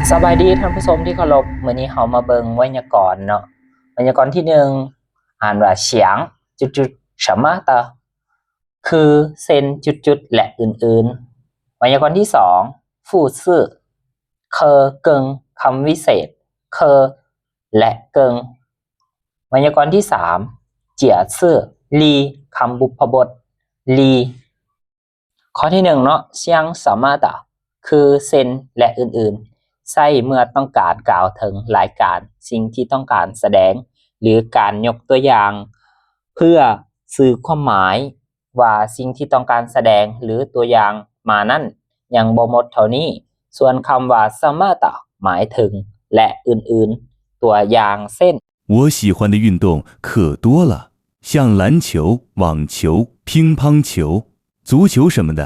ສະບາຍດີທ່ານຜູ້ຊົມທີ່ເຄົາລົບ, ມື້ນີ້ເຮົາມາເບິ່ງໄວຍາກອນເນາະ. ໄວຍາກອນທີໜຶ່ງ ອ່ານວ່າ 想 ຈຸດໆ 什么的 ຄື ເຊັ່ນ ຈຸດໆ ແລະ ອື່ນໆ. ໄວຍາກອນທີສອງ 副词 เค 跟 ຄຳວິເສດ เค ແລະ 跟. ໄວຍາກອນທີສາມ 解释 รี ຄຳບຸບພະບົດ รี. ຂໍ້ທີໜຶ່ງເນາະ 像什么的 ຄື ເຊັ່ນ ແລະ ອື່ນໆ ໃຊ້ເມື່ອຕ້ອງການກ່າວເຖິງລາຍການ, ສິ່ງທີ່ຕ້ອງການສະແດງ ຫຼື ການຍົກຕົວຢ່າງ ເພື່ອສື່ຄວາມໝາຍວ່າສິ່ງທີ່ຕ້ອງການສະແດງ ຫຼື ຕົວຢ່າງມານັ້ນຍັງບໍ່ໝົດເທົ່ານີ້. ສ່ວນຄຳວ່າ 什么的 ໝາຍເຖິງ ແລະ ອື່ນໆ ຕົວຢ່າງເຊັ່ນ 我喜欢的运动可多了，像篮球、网球、乒乓球、足球什么的，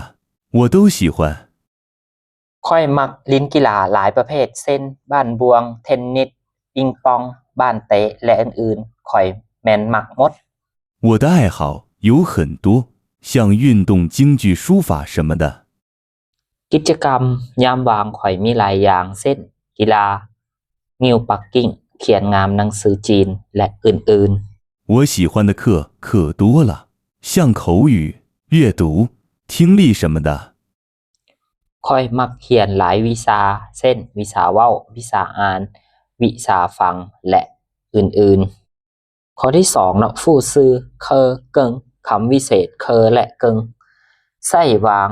我都喜欢。 ຂ້ອຍມັກຫຼິ້ນກິລາຫຼາຍປະເພດ ເຊັ່ນ ບານບ່ວງ, ເທັນນິດ, ປິງປອງ, ບານເຕະ ແລະ ອື່ນໆ ຂ້ອຍແມ່ນມັກໝົດ. 我的爱好有很多，像运动、京剧、书法什么的。 ກິດຈະກຳຍາມວ່າງຂ້ອຍມີຫຼາຍຢ່າງ ເຊັ່ນ ກິລາ, ງິ້ວປັກກິ່ງ, ຂຽນງາມໜັງສືຈີນ ແລະ ອື່ນໆ. 我喜欢的课可多了，像口语、阅读、听力什么的。 ຂ້ອຍມັກຮຽນຫຼາຍວິຊາ ເຊັ່ນ ວິຊາເວົ້າ, ວິຊາອ່ານ, ວິຊາຟັງ ແລະ ອື່ນໆ. ຂໍ້ທີສອງເນາະ 副词 เค 跟 ຄຳວິເສດ เค ແລະ 跟 ໃຊ້ວາງ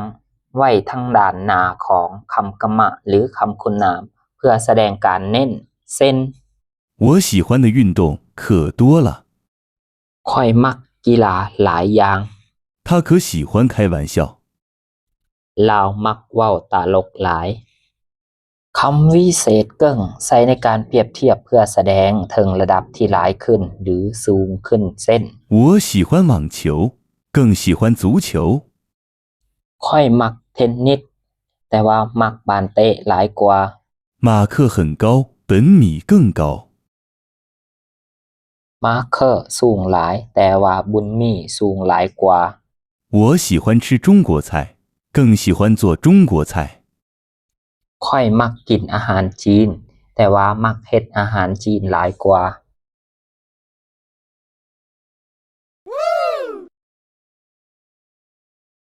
ໄວ້ທາງດ້ານໜ້າຂອງຄຳກຳມະ ຫຼື ຄຳຄຸນນາມ ເພື່ອສະແດງການເນັ້ນ ເຊັ່ນ 我喜欢的运动可多了。 ຂ້ອຍມັກກິລາຫຼາຍຢ່າງ. 他可喜欢开玩笑。 ລາວມັກເວົ້າຕະຫຼົກຫຼາຍ. ຄຳວິເສດ 跟 ໃຊ້ໃນການປຽບທຽບເພື່ອສະແດງເຖິງລະດັບທີ່ຫຼາຍຂຶ້ນ ຫຼື ສູງຂຶ້ນ ເຊັ່ນ 我喜欢网球，更喜欢足球。 ຂ້ອຍມັກເທັນນິດ ແຕ່ວ່າມັກບານເຕະຫຼາຍກວ່າ. 马克很高，本米更高。 ມາເຄີສູງຫຼາຍ ແຕ່ວ່າບຸນມີສູງຫຼາຍກວ່າ. 我喜欢吃中国菜，更喜欢做中国菜。 ຂ້ອຍມັກກິນອາຫານຈີນ ແຕ່ວ່າມັກເຮັດອາຫານຈີນຫຼາຍກວ່າ.